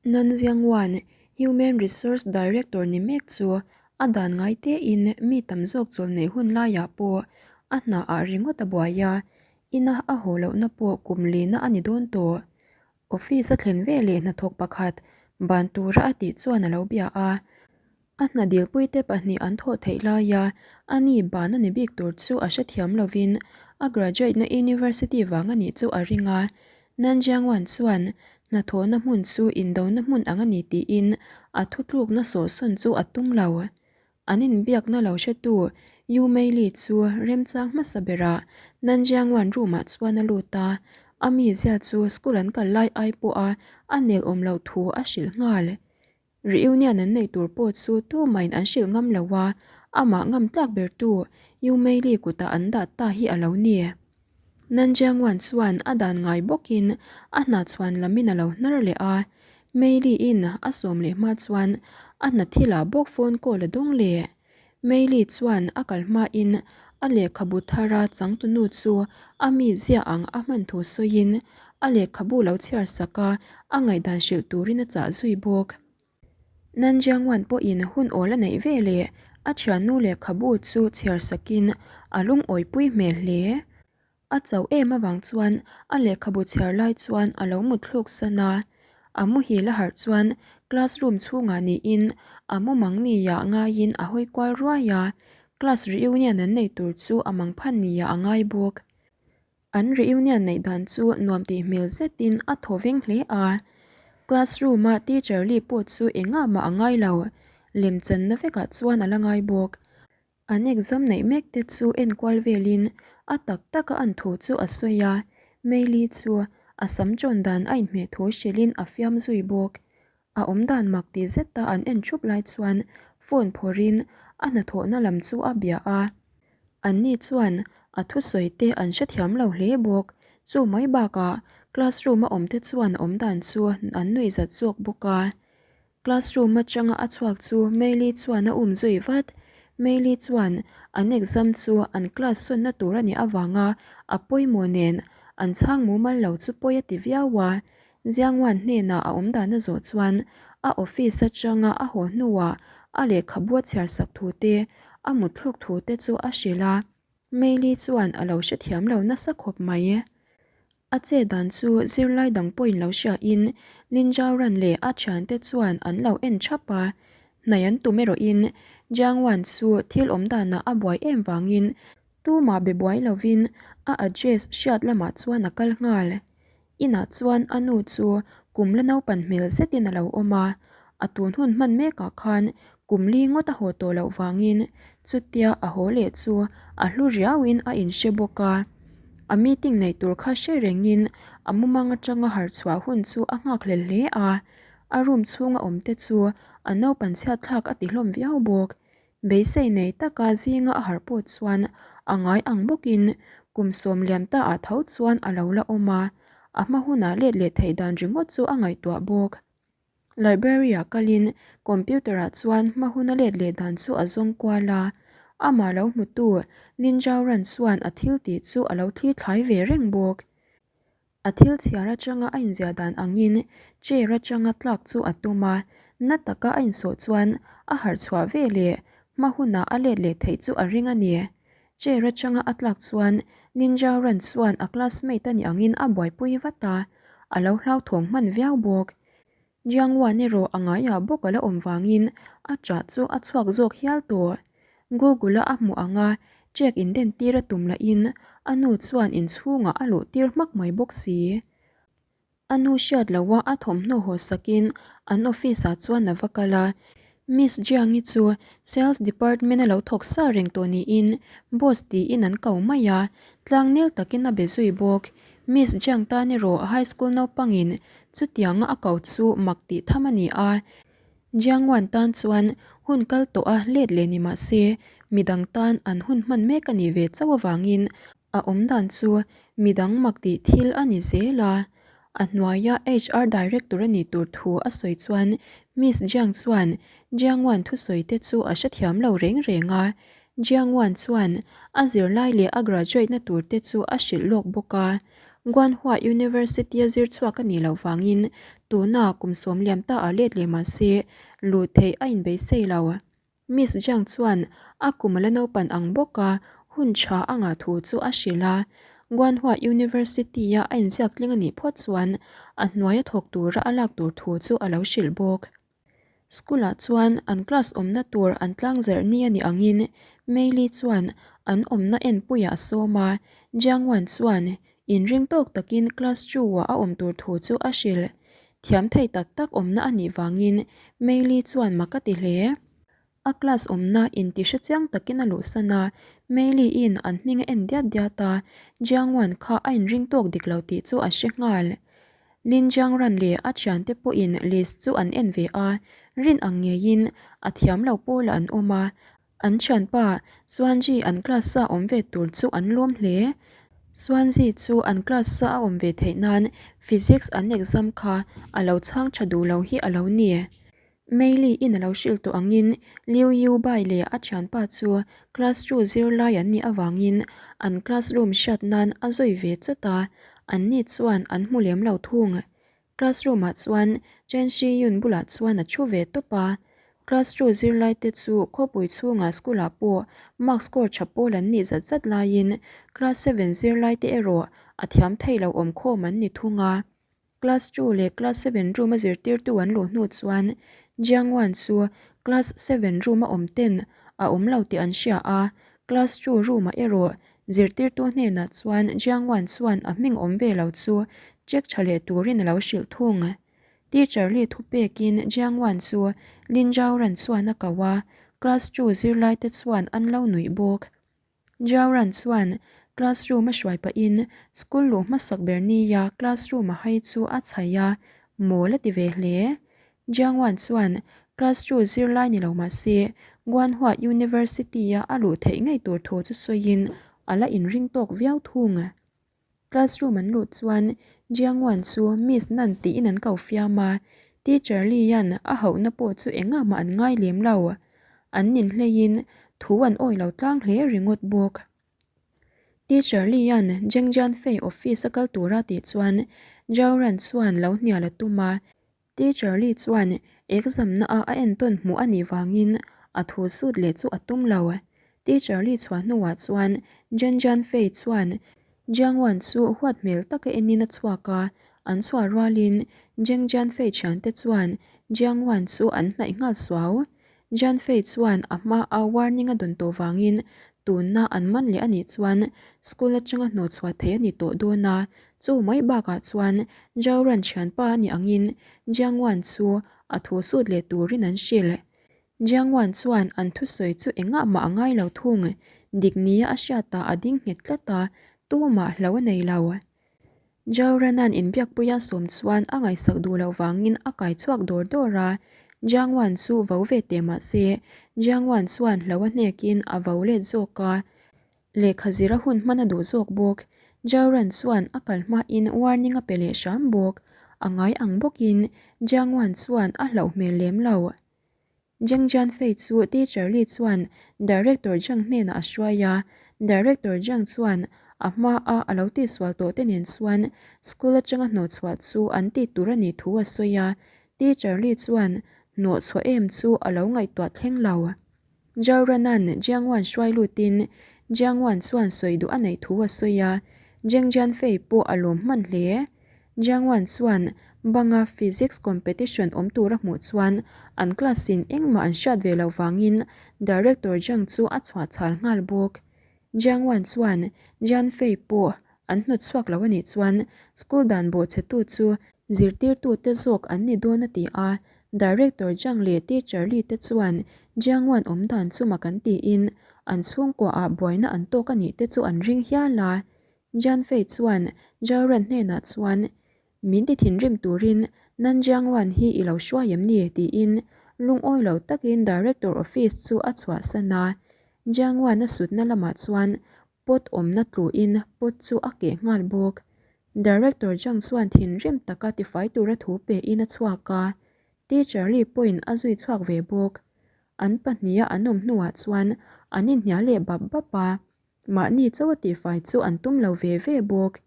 Nanjiangwan Human Resource Director ni mek chu a dan ngai tein mi tam zawk chawl neih hun laiah pawh a hna ah ringawt a buai a, ina a haw lohna pawh kum lina a ni dawn tawh. Office a thlen veleh hnathawk pakhat ban tura a tih chuan a lo bia a. A hna dilpuite pahnih an thawh theih laia a ni ban a ni bik tur chu a hrethiam lovin a graduate na university vang a nih chu a ring a. Nanjiangwan chuan hnathawhna hmun chu indona hmun ang a ni tiin a thutlukna sawhsawn chu a tum lo. An inbiakna lo hretu Yu Meili chu remchang hmasa berah Nanjiangwan room ah chuan a lut a, a mizia chu school an kal lai ai pawha a nel awm loh thu a hrilh nghal. Reunion an neih tur pawh chu tumahin an hrilh ngam lo a, amah ngam tlak bertu Yu Meili kutah an dah ta hi a lo ni. Nanjiangwan chuan a dan ngai bawkin a hna chhuan lamin a lo hnar leh a, Meili-in a sawm leh hma chuan a hna thilah bawk phone call a dawng leh. Meili chuan a kal hmain a lehkhabu thara changtunu chu a mi ziah ang a hman thu sawiin a lehkhabu lo chhiar sak a, a ngaihdan hrilh turin a chah zui bawk. Nanjiangwan pawhin hun awl a neih ve leh a thiannu lehkhabu chu chhiar sakin a lungawipui hmel hle. A chauh em avang chuan a lehkhabu chhiar lai chuan a lo mutthluk san a, a muhil a harh chuan classroom chhungah niin a mumang nia ngaiin a hawi kual ruai a, class reunion an nei tur chu a mangphan nia a ngai bawk. An reunion neih dan chu nuam tih hmel zetin a thaw veng hle a, classroom-a teacher Lee pawh chu engah mah a ngai lo, lemchanna vekah chuan a la ngai bawk. An exam neih mek te chu enkual velin a tak taka an thu chu a sawi a, Meili chu a sam chawn dan a inhmeh thu hrilhin a fiam zui bawk. A awm dan mak ti zeta an en thup lai chuan phone phawrhin a hnathawhna lam chu a bia a. Anni chuan a thusawi te an hrethiam lo hle bawk. Chu mai bakah classroom a awm te chuan a awm dan chu an nuihzat zawk bawk a. Classroom atanga a chhuak chu Meili chuan a um zui vat. Meili chuan an exam chu an class sawnna tur a nih avanga a pawimawh nen an chhang mumal lo chu pawi a ti viau a. Jiangwan hnenah a awm dan a zawh chuan a office atanga a haw hnuah a lehkhabu a chhiar sak thu te, a mutthluk thu te chu a hrilh a. Meili chuan a lo hrethiam lo nasa khawp mai. A che dan chu zirlai dang pawhin lo hriain Lin Zhaoran leh a thiante chuan an lo en thap a, hnai an tum erawhin Jiang Wan chu thil awm danah a buai em vangin tumah be buai lovin a address hriat lamah chuan a kal nghal. Inah chuan a nu chu kum la naupan hmel zetin a lo awm a, a tun hun hman mekah khan kum li ngawt a haw tawh loh vangin chutia a haw leh chu a hlu riauin a inhre bawk a. A meeting neih tur kha hre rengin a mumang atanga harh chhuah hun chu a nghak hlel hle a, a room chhunga awm te chu a naupan chhiat thlak a ti hlawm viau bawk. Beisei nei taka zinga a harh pawh chuan a ngai ang bawkin kum sawm liam ta ah tho chuan a lo la awm a, a hma hunah let leh theih dan ringawt chu a ngaihtuah bawk. Library-ah kalin computer-ah chuan hma huna let leh dan chu a zawng kual a, amah lo hmutu Lin Zhaoran chuan a thil tih chu a lo thli thlai ve reng bawk. A thil chhiar atanga a inziah dan angin chair atanga tlak chu a tum a, na taka a insawh chuan a harh chhuah ve leh hma hunah a let leh theih chu a ring a ni. Chair atanga a tlak chuan Lin Zhaoran chuan a classmate a nih angin a buaipui vat a, a lo hlauthawng hman viau bawk. Jiangwan erawh a ngaiah bawk a la awm vangin a ṭah chu a chhuak zawk hial tawh. Google-a a hmuh anga check inden tir a tum lahin a nu chuan inchhungah a luh tir hmak mai bawk si. A nu hriat loha a thawmhnaw haw sakin an office-ah chuan a va kal a, Miss Jiang-i chu sales department a lo thawk sa reng tawh niin boss tiin an ko mai a, tlangnel takin a be zui bawk. Miss Jiang tan erawh high school naupangin chutianga a ko chu mak tih tham a ni a, Jiang Wan tan chuan hun kal tawh a let leh ni mah se midang tan an hun hman mek a nih ve chauh avangin a awmdan chu midang mak tih thil a ni zel a. A hnuaia HR Director a nih tur thu a sawi chuan Miss Jiang chuan Jiang Wan thusawi te chu a hrethiam lo reng reng a, Jiang Wan chuan a zirlai leh a graduate na tur te chu a hrilh lawk bawk a. Guanhua University-a zir chhuak a nih loh vangin tuna kum sawm liam ta ah let leh mah se luh theih a inbeisei lo. Miss Jiang chuan a kum a la naupan ang bawk a, hun tha a ngah thu chu a hrilh a. Guanhua University-a a inziak tling a nih phawt chuan a hnuaia thawk tura a lak tur thu chu a lo hrilh bawk. School-ah chuan an class awmna tur an tlang zerh ni a nih angin Meili chuan an awmna enpuiah a sawm a, Jiang Wan chuan inring tawk takin class two-ah a awm tur thu chu a hrilh. Thiam thei tak tak awmna a nih vangin Meili chuan mak a ti hle. A class awmna inti hre chiang takin a luhsan a, Meili-in an hming a en diat diat a, Jiang Wan kha a inring tawk dik lo tih chu a hre nghal. Lin Jiang Ran leh a thiante pawhin list chu an en ve a, rin ang ngeiin a thiam lo pawlah an awm a, an thianpa Suanji an class-a awm ve tur chu an lawm hle. Suanji chu an class-a a awm ve theih nan Physics an exam kha a lo chhang tha duh lo hi a lo ni. Meili in a lo hrilh tawh angin Liu Yu Bai leh a thianpa chu class two zirlai an nih avangin an classroom hriat nan a zawi ve chawt a, an ni chuan an hmu lem lo thung. Classroom ah chuan Chen Shi Yun bulah chuan a thu ve tawp a, class two zirlai te chu khawpui chhungah school ah pawh mark score tha pawl an nih zat zat laiin class seven zirlai te erawh a thiam thei lo awmkhawm an ni thung a. Class two leh class seven room a zirtirtu an luh hnu chuan Jiang Wan chu class seven room a awm ten a awm lo tih an hria a, class two room ah erawh zirtirtu hnenah chuan Jiang Wan chuan a hming awm ve lo chu check tha leh turin a lo hrilh thung. Teacher Li thu pekin Jiang Wan chu Lin Zhaoran chuan a ko a, class two zirlai te chuan an lo nuih bawk. Jauran chuan classroom a hruai pahin school luh hmasak ber nia classroom a hai chu a chhaih a, mawl a ti ve hle. Jiangwan chuan class two zirlai ni lo mah se Guanhua University-a a luh theih ngei tur thu chu sawiin a la inring tawk viau thung. Classroom an luh chuan Jiang Wan chu Miss Nan tiin an ko fiam a, Teacher Li Yan a hauhna pawh chu engah mah an ngai lem lo. An ninhleiin thu an awi lo tlang hle ringawt bawk. Teacher Li Yan Zheng Jianfei office a kal tura tih chuan Zhao Ran chuan lo hnial a tum a, Teacher Li chuan exam na a a entawn hmuh a nih vangin a thu sut leh chu a tum lo. Teacher Li chhuah hnuah chuan Zhen Jian Fei chuan Jiang Wan chu huat hmel taka enin a chhuak a, an chhuah rualin Zheng Jian Fei thiante chuan Jiang Wan chu an hnaih nghal suau. Jian Fei chuan a hma a warning a dawn tawh vangin tunna an man leh a nih chuan school atanga hnawhchhuah theih a ni tawh dawn a, chu mai bakah chuan Zhao Ran thianpa a nih angin Jiang Wan chu a thu sut leh turin an hrilh. Jiang Wan chuan an thusawi chu engah mah a ngai lo thung, dik nia a hriatah a ding nghet tlat a, tumah hlo a nei lo. Zhao Ranan inbiakpuia sawm chuan a ngaihsak duh loh vangin a kai chhuak dawr dawr a, Jiang Wan chu vo ve teh mah se, Jiang Wan chuan hlo a hnekin a vo let zawk a, lehkha zira hun hman a duh zawk bawk. Zhao Ran chuan a kal hmain warning a pe leh hram bawk. A ngai ang bawkin Jiang Wan chuan a hlauh hmel lem lo. Zheng Jianfei chu Teacher Li chuan Director Zhang hnenah a hruai a, Director Zhang chuan a hmaa a lo tihsual tawh te nen chuan school atanga hnawhchhuah chu an tih tur a nih thu a sawi a, Teacher Li chuan hnawhchhuah em chu a lo ngaihtuah thleng lo. Zhao Ranan Jiang Wan hruai lutin Jiang Wan chuan sawi duh a neih thu a sawi a, Zheng Jianfei pawh a lawm hman hle. Jiang Wan chuan banga physics competition awm tur a hmuh chuan an class in engmah an hriat ve loh vangin Director Zhang chu a chhuah chhal nghal bawk. Jiang Wan chuan Jian Fei pawh an hnut chhuak lo a nih chuan school dan bawhchhetu chu zirtirtute zawk an ni dawn a ti a, Director Zhang leh Teacher Li te chuan Jiang Wan awm dan chu mak an tiin an chhungkua ah buaina an tawk a nih te chu an ring hial a. Jian Fei chuan Zhao Ren hnenah chuan, Min ti thinrim turin Nan Jiang Ruan hi i lo hruai em ni? tiin lungawi lo takin Director office chu a chhuahsan a. Jiang Ruan a sutna lamah chuan pot awmna tluin pot chu a keh nghal bawk. Director Jiang chuan thinrim taka tifai tura thu pein a chhuak a, Teacher Li pawhin a zui chhuak ve bawk. An pahniha an awm hnuah chuan an inhnial leh bap bap a. Mahni chauh a tihfai chu an tum lo ve ve bawk.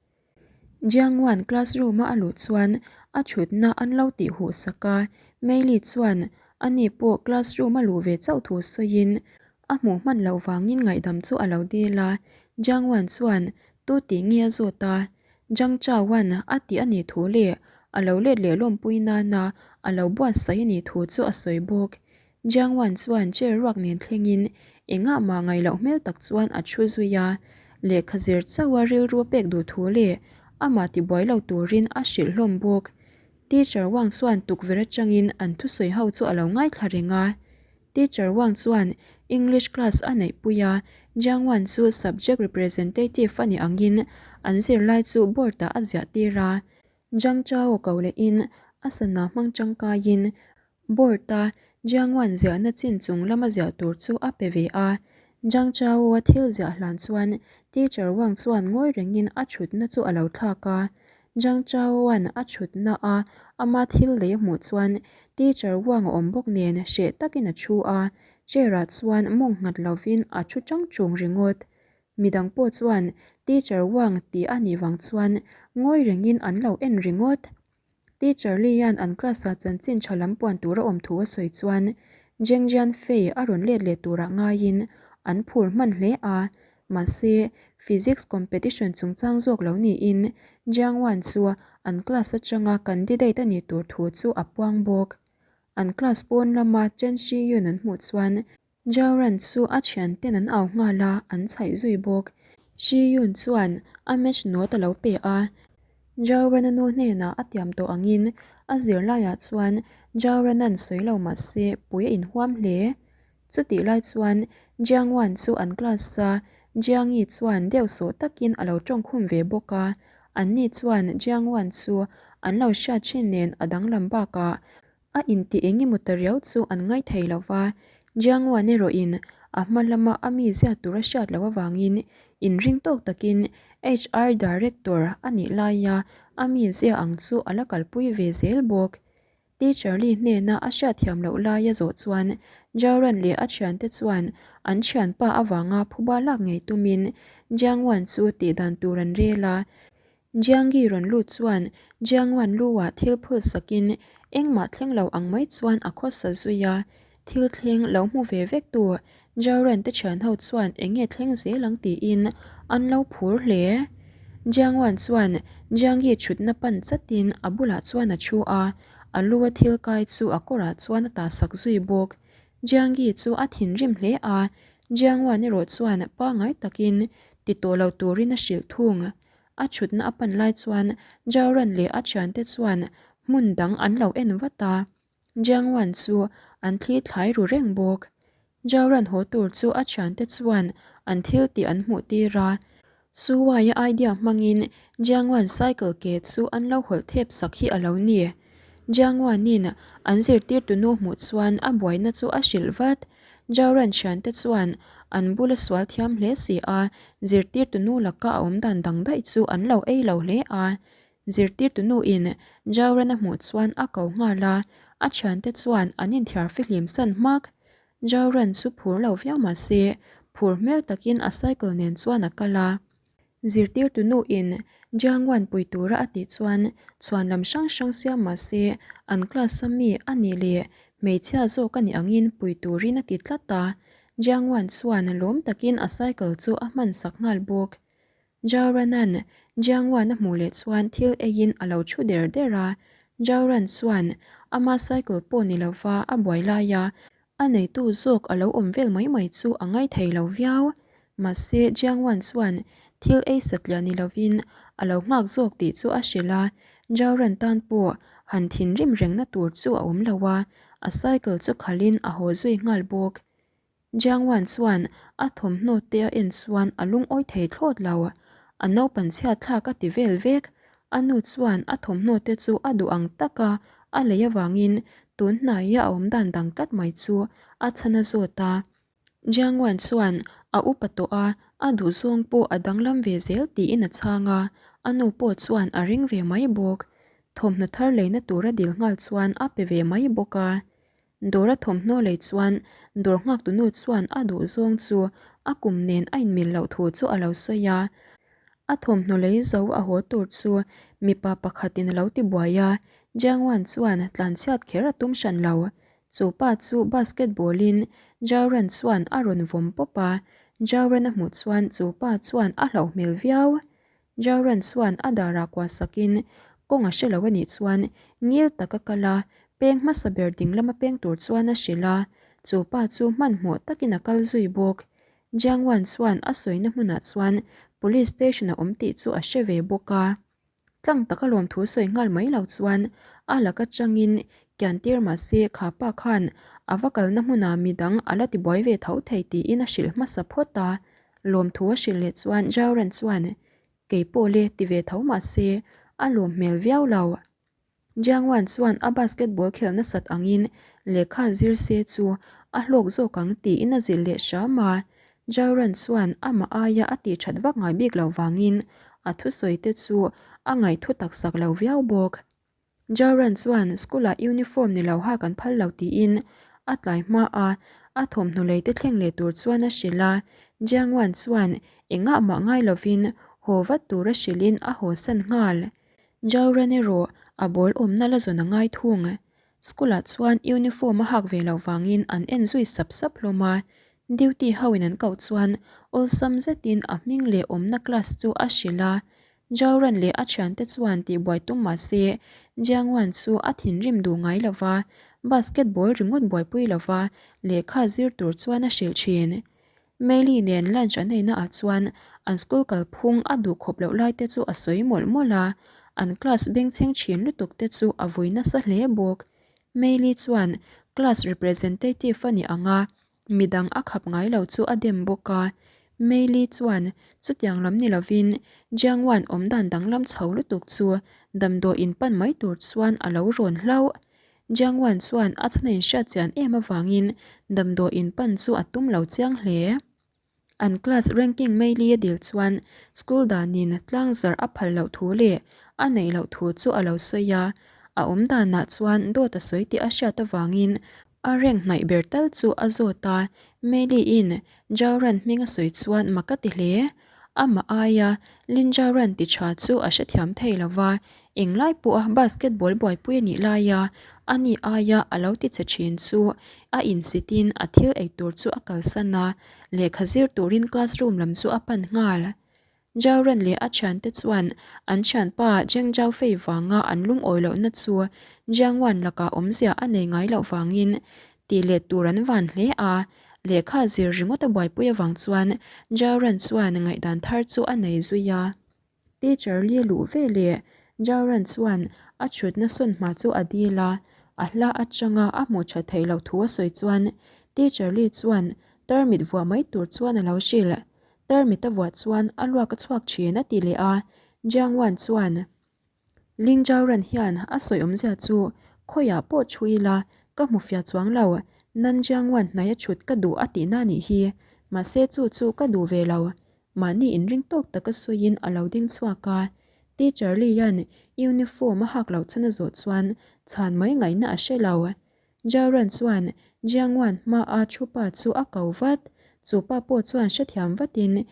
Jiang Wan classroom-a a luh chuan a thutna an lo tih huh sak a, Mei Li chuan ani pawh classroom a luh ve chauh thu sawiin a hmuh hman loh vangin ngaihdam chu a lo dil a, Jiang Wan chuan tu tih nge a zawt a, Jiang Chao Wan a tih a nih thu leh a lo let leh lawmpui nana a lo buatsaih a nih thu chu a sawi bawk. Jiang Wan chuan chair ruak nen thlengin engah mah ngaih loh hmel tak chuan a thu zui a, lehkha zir chauha rilru a pek duh thu leh amah tibuai lo turin a hrilh hlawm bawk. Teacher Wang chuan tukverh atangin an thusawi ho chu a lo ngaithla reng a. Teacher Wang chuan English class a neihpui a, Jiang Wan chu subject representative a nih angin an zirlai chu board-ah a ziah tir a. Jiang Chao ko lehin a sana hmang tangkaiin board-a Jiang Wan ziahna chin chung lama ziah tur chu a pe ve a. Jiang Chao-a thil ziah hlan chuan Teacher Wang chuan ngawi rengin a thutna chu a lo thlak a. Jiang Chao-a'n a thutna a ama thil lei a hmuh chuan Teacher Wang a awm bawk nen hreh takin a thu a, chair-ah chuan mawng nghat lovin a thu chang chung ringawt. Midang pawh chuan Teacher Wang tih a nih vang chuan ngawi rengin an lo en ringawt. Teacher Li-a'n an class-ah chanchin tha lam puan tur a awm thu a sawi chuan Zheng Jianfei a rawn let leh turah ngaiin an phur hman hle a, mahse Physics competition chungchang zawk lo niin Jiang Wan chu an class atanga candidate a nih tur thu chu a puang bawk. An class pawn lama Chen Shiyun an hmuh chuan Jaoran chu a thianten an au nghal a, an chhaih zui bawk. Shi Yun chuan a match note a lo pe a. Jaoran-a nu hnenah a tiam tawh angin a zirlaiah chuan Jaoran-a'n sawi lo mah se pui a inhuam hle. Chutih lai chuan Jiang Wan chu an class-a Jiang Yi chuan deuh sawh takin a lo tawngkhum ve bawk a. Anni chuan Jiang Wan chu an lo hriat thin nen a danglam bakah A inti eng emaw ta riau chu an ngaithei lo va, Jiang Wan erawhin a hma lama a mi ziat tur a hriat loh avangin inring tawk takin HR Director a nih laia a mi zia ang chu a la kalpui ve zel bawk. Teacher Li hnena a hriatthiam loh laia zawh chuan Jiao Ran leh a thiante chuan an thianpa avanga phuba lak ngei tumin Jiang Wan chu tihdan tur an rel a, Jiangyi rawn lut chuan Jiangwan lu-ah thil phul sakin engmah thleng lo ang mai chuan a khawsa zui a, thil thleng lo hmu ve vek tu Jiaoren te thian ho chuan eng nge thleng zel ang tiin an lo phur hle. Jiangwan chuan Jiangyi thutna pan chatin a bulah chuan a thu a, a lu-a thil kai chu a kawrah chuan a tah sak zui bawk. Jiangyi chu a thinrim hle a, Jiangwan erawh chuan pangngai takin ti tawh lo turin a hrilh thung. A thutna a pan lai chuan Jaoran leh a thiante chuan hmun dang an lo en vat a, Jiangwan chu an thli thlai ru reng bawk. Jaoran haw tur chu a thiante chuan an thil tih an hmuh tir a, Suwaia idea hmangin Jiangwan cycle ke chu an lo hawlh thep sak hi a lo ni. Jiangwanin an zirtirtu nu hmuh chuan a buaina chu a hrilh vat. Jaoran thiante chuan an bula sual thiam hle si a, zirtirtu nu laka a awm dan dang daih chu an lo ei lo hle a. Zirtirtu nuin Jaoran a hmuh chuan a ko nghal a, a thiante chuan an inthiar fihlim san hmak. Jaoran chu phur lo viau mah se, phur hmel takin a cycle nen chuan a kal a. Zirtirtu nuin Jiangwan pui tura a tih chuan chhuan lam hrang hrang siam mah se an class a mi a nih leh hmeichhia zawk a nih angin pui turin a ti tlat a, Jiangwan chuan lawm takin a cycle chu a hman sak nghal bawk. Jaoranan Jiangwan a hmuh leh chuan thil eiin a lo thu der der a, Jaoran chuan ama cycle pawh ni lova a buai laia A neitu zawk a lo awm vel mai mai chu a ngaithei lo viau. Mahse, Jiang Wan chuan thil ei satliah ni lovin a lo nghak zawk tih chu a hrilh a, Zhao Ran tan pawh han thinrim rengna tur chu a awm lo a, a cycle chu khalhin a haw zui nghal bawk. Jiang Wan chuan a thawmhnaw te a en chuan a lungawi thei thlawt lo. A naupan chhiat thlak a ti vel vek. A nu chuan a thawmhnaw te chu a duh ang taka a lei avangin tun hnaia a awm dan dang tlat mai chu a chhan a zawt a. Jiangwan chuan a upa tawh a, a duhzawng pawh a danglam ve zel tiin a chhang a, a nu pawh chuan a ring ve mai bawk. Thawmhnaw thar leina tura dil nghal chuan a pe ve mai bawk a. Dawra thawmhnaw lei chuan dawr nghaktunu chuan a duhzawng chu a kum nen a inmil loh thu chu a lo sawi a. A thawmhnaw lei zo a haw tur chu mipa pakhatin a lo ti buai a, Jiang Wan chuan tlanchhiat kher a tum hran lo. Chu pa chu basketball in Zhao Ran chuan a rawn vawm pawp a, Zhao Ran a hmuh chuan chu pa chuan a hlauh hmel viau. Zhao Ran chuan a darah kuah sakin kawng a hre lo a nih chuan ngil tak a kal a, peng hmasa ber ding lama peng tur chuan a hrilh a, chu pa chu hmanhmawh takin a kal zui bawk. Jiang Wan chuan a sawina hmunah chuan Police Station a awm tih chu a hre ve bawk a. Tlang taka lawmthu sawi nghal mai lo chuan a lak atangin kian tir mah se kha pa khan a va kalna hmunah midang a la tibuai ve tho thei tiin a hrilh hmasa phawt a. Lawmthu a hrilh leh chuan Zhao Ren chuan kei pawh le ti ve tho mah se a lawm hmel viau lo. Jiang Wan chuan a basketball khel nasat angin lehkha zir se chu a hlawk zawk ang tiin a zilh leh hram a. Zhao Ran chuan amah aia a tih that vak ngai bik loh vangin a thusawi te chu a ngaihthu tak sak lo viau bawk. Zhao Ran chuan school ah uniform ni lo hak an phal lo tiin a tlai hma a, a thawmhnaw lei te thleng leh tur chuan a hrilh a. Jiang Wan chuan engah mah ngai lovin haw vat tur a hrilhin a haw san nghal. Jauran erawh a ball awmna la zawn a ngai thung. School ah chuan uniform a hak ve loh vangin an en zui sap sap hlawm a, duty ho in an koh chuan awlsam zetin a hming leh awmna class chu a hrilh a. Jauran leh a thiante chuan tihbuai tum mah se Jiangwan chu a thinrim duh ngai lo va, basketball ringawt buaipui lo va lehkha zir tur chuan a hrilh thin. Meili nen lunch an eina ah chuan an school kalphung a duh khawp loh lai te chu a sawi mawlh mawlh a, an class bengchheng thin lutuk te chu a vui nasa hle bawk. Meili chuan class representative a nih ang a, midang a khap ngai lo chu a dem bawk a. Meili chuan chutiang lam ni lovin Jiang Wan awmdan danglam chho lutuk chu damdawi in pan mai tur chuan a lo rawn hlauh. Jiang Wan chuan a chhan a inhriat chian em avangin damdawi in pan chu a tum lo chiang hle. An class ranking Meili a dil chuan school danin tlang zarh a phal loh thu leh a neih loh thu chu a lo sawi a, a awm danah chuan dawt a sawi tih a hriat avangin a rank hnaih ber tal chu a zawt a, Meili in Zhao Ran hming a sawi chuan mak a ti hle. Amah aia Lin Zhao Ran ti tha chu a hrethiam thei lo va, Englai pawha basketball buaipui a nih laia a ni aia a lo ti che thin chu a insitin a thil ei tur chu a kalsan a, lehkha zir turin classroom lam chu a pan nghal. Zhao Ren leh a thiante chuan an thianpa Zheng Zhao Fei vanga an lungawi lohna chu Jiang Wan lakah awmzia a nei ngai loh vangin tih let tur an van hle a, lehkha zir ringawt a buaipui avang chuan Zhao Ren chuan ngaihdan thar chu a nei zui a. Teacher li luh ve leh Jauran chuan a chhutna sawn hma chu a dil a, a hla atanga a hmuh that theih loh thu a sawi chuan Teacher li chuan tarmit vuah mai tur chuan a lo hrilh. Tarmit a vuah chuan a luak a chhuak thin a ti leh a, Jiang Wan chuan Ling Jauran hian a sawi awmzia chu khawiah pawh thu ila ka hmu fiah chuang lo, Nan Jiang Wan hnaia chhut ka duh a tihna a nih hi, mahse chu chu ka duh ve lo. Mahni inring tawk taka sawiin a lo ding chhuak a, Teacher Lee-a'n uniform a hak loh chhan a zawh chuan chhan mai ngaihna a hre lo. Jaoran chuan Jiang Wan hmaa thu pa chu a ko vat. Chu pa pawh chuan hrethiam vatin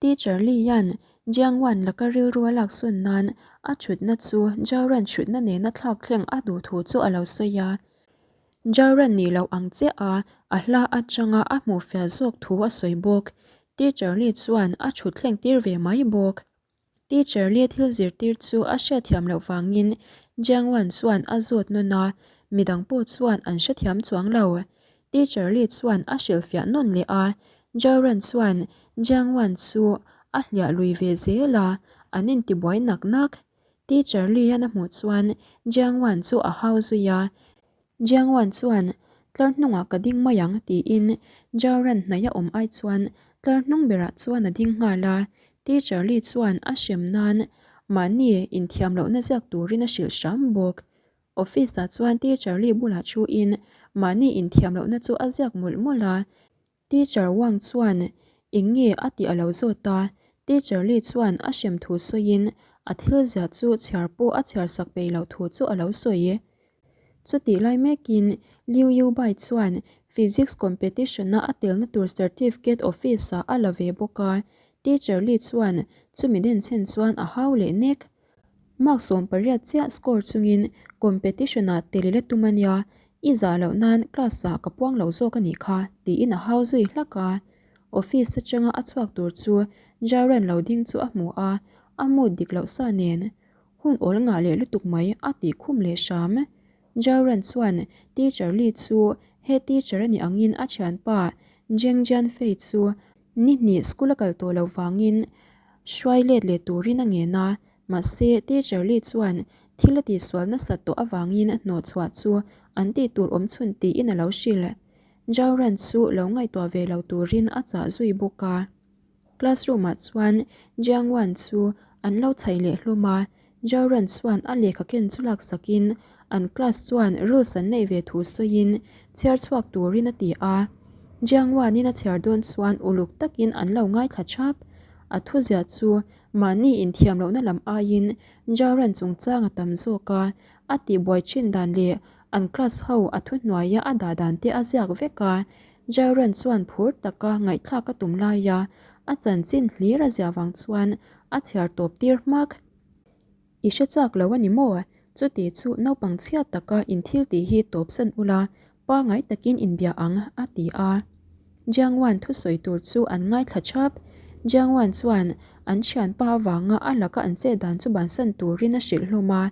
Teacher Lee-a'n Jiang Wan laka rilru a laksawn nan a thutna chu Jaoran thutna nena thlak thleng a duh thu chu a lo sawi a. Jaoran nih loh ang chiah a, a hla atanga a hmuh fiah zawk thu a sawi bawk. Teacher Lee chuan a thut thleng tir ve mai bawk. Teacher Lee thil zirtir chu a hriatthiam loh vangin Jiang Wan chuan a zawt nawn a, midang pawh chuan an hrethiam chuang lo. Teacher Lee chuan a hrilhfiah nawn leh a, Zhao Ran chuan Jiang Wan chu a hliah lui ve zel a, an intibuai nak nak. Teacher Lee-an a hmuh chuan Jiang Wan chu a hau zui a, Jiang Wan chuan, Tlar hnungah ka ding mai ang, tiin Zhao Ran hnaih a awm ai chuan tlar hnung berah chuan a ding nghal a. Teacher Li chuan a hrem nan mahni inthiam lohna ziak turin a hrilh hram bawk. Office-ah chuan Teacher Li bulah thuin mahni inthiam lohna chu a ziak mawlh mawlh a. Teacher Wang chuan eng nge a tih a lo zawt a, Teacher Li chuan a hrem thu sawiin a thil ziah chu chhiar pawh a chhiar sak peih loh thu chu a lo sawi. Chutih lai mekin Liu Yubai chuan Physics competition-a a telna tur certificate office-ah a la ve bawk a. Teacher Lee chuan chumi denchhen chuan a hau leh nek. Mark 18 chiah score chungin competition ah tel i la tum a nia, i zah loh nan class ah ka puang lo zawk a nih kha tiin a hau zui hlak a. Office atanga a chhuak tur chu Jaran lo ding chu a hmu a, a mood dik loh sa nen. Hun awl ngah leh lutuk mai a tih khum leh hram. Jaran chuan Teacher Lee chu he teacher a nih angin a thianpa Zheng Jianfei chu Ni hnih school a kal tawh loh vangin hruai let leh turin a ngen a, mahse Teacher Lee chuan thil a tihsual nasat tawh avangin hnawhchhuah chu an tih tur awm chhun tiin a lo hrilh. Jauran chu lo ngaihtuah ve lo turin a chah zui bawk a. Classroom ah chuan Jiang Wan chu an lo chhaih leh hlum a, Jauran chuan a lehkha ken chu laksakin an class chuan rules an neih ve thu sawiin chhiar chhuak turin a ti a. Jiang Wan-in a chhiar dawn chuan uluk takin an lo ngaithla thap. A thuziah chu mahni inthiam lohna lam aiin Jauran chungchang a tam zawk a, a tihbuai thin dan leh an class ho a thuhnuaia a dah dan te a ziak vek a. Jauran chuan phur taka ngaihthlak a tum laia a chanchin hlir a ziah vang chuan a chhiar tawp tir hmak. I hre chak lo a ni maw? Chuti chu naupang chhiat taka in thil tih hi tawpsan ula, pangai takin inbia ang, a ti a. Jiang Wan thusawi tur chu an ngaithla thap. Jiang Wan chuan an thianpa avanga a laka an chet dan chu bansan turin a hrilh hlawm a.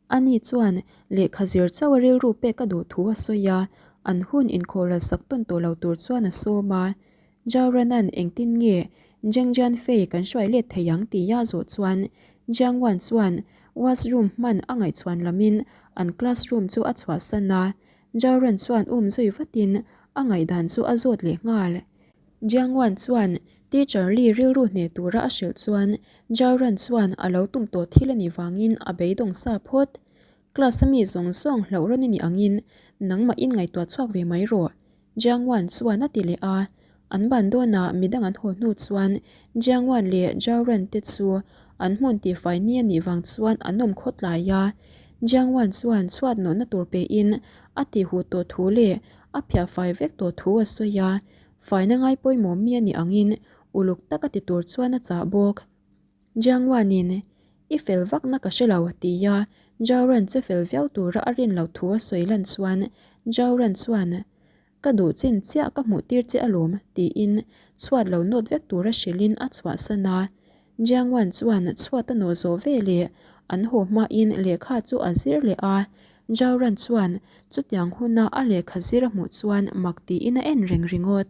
Ani chuan lehkha zir chauh a rilru pek a duh thu a sawi a, an hun inkhawhral sak tawn tawh lo tur chuan a sawm a. Zhao Ran-a'n engtin nge Zheng Jianfei kan hruai let thei ang tia a zawh chuan Jiang Wan chuan washroom hman a ngaihchhuan lamin an classroom chu a chhuahsan a, Zhao Ran chuan um zui vatin a ngaihdan chu a zawt leh nghal. Jiang Wan chuan Teacher Li rilru hneh tura a hrilh chuan Zhao Ran chuan a lo tum tawh thil a nih vangin a beidawng sa phawt. Class a mi zawng zawng hlauh rawn i nih angin nangmah in ngaihtuah chhuak ve mai rawh, Jiang Wan chuan a ti leh a. An ban dawnah midang an haw hnu chuan Jiang Wan leh Zhao Ran te chu an hmun tihfai ni a nih vang chuan an awm khaw tlai a. Jiang Wan chuan chhuat nawhna tur pein a tihhuh tawh thu leh a phiah fai vek tawh thu a sawi a. Faina ngai pawimawh mi a nih angin uluk tak a ti tur chuan a chah bawk. Jiang Wan-in, I fel vakna ka hre lo, tia Zhao Ran che fel viau tura a rin loh thu a sawi lan chuan Zhao Ran chuan, Ka duh chin chiah ka hmuh tir che alawm, tiin chhuat lo nawt vek tura hrilhin a chhuahsan a. Jiang Wan chuan chhuat a nawh zawh ve leh an haw hmain lehkha chu a zir leh a. Zhao Ran chuan chutiang huna a lehkha zir a hmuh chuan mak tiin a en reng ringawt.